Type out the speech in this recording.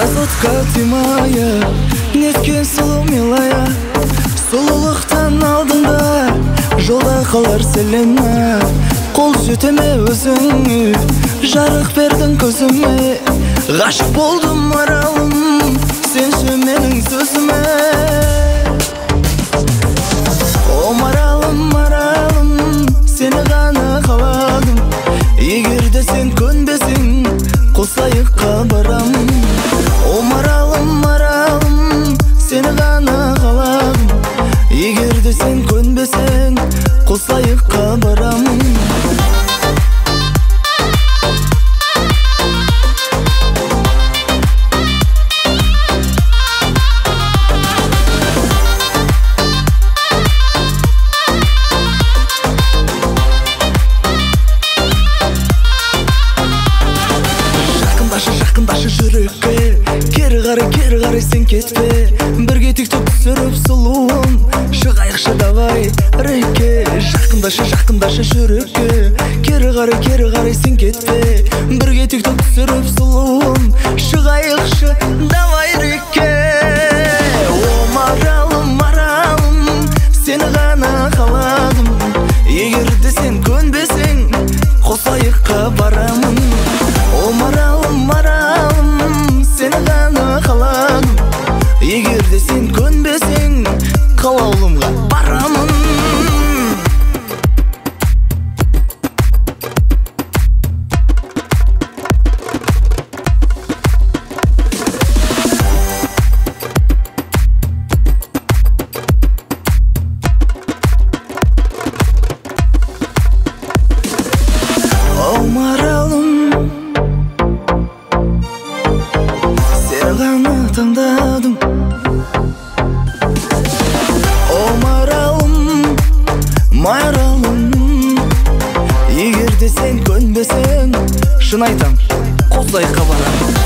Красотка ты моя, неткен сұлу милая. Сұлулықтан алдыңда жолда қалар селена. Қол жетеме өзіңе, жарық бердің көзіме. Ғашық болдым маралым, сенші менің сөзіме. О маралым, маралым, сені ғана қаладым. Егер де сен көнбесең, қосайыққа барамын. О маралым, маралым, сені ғана қаладым. Егер де сен көнбесең, қосайыққа барамын. Жақындашы жүрекке, кері қарай, кері қарай сен кетпе. Бірге тик-ток түсіріп сұлуым, шығайықшы давай рекке. Жақындашы, жақындашы жүрекке, кері қарай, кері қарай сен кетпе. Бірге тик-ток түсіріп сұлуым, шығайықшы давай рекке. О маралым, маралым, сені ғана қаладым. Егер де сен көнбесең, қосайыққа барамын. О маралым, маралым, сені ғана қаладым. Егер де сен көнбесең, қалаулымға барамын. О маралым, сені ғана таңдадым. О маралым, маралым, егер де сен көнбесең, шын айтам, қосайыққа барамын.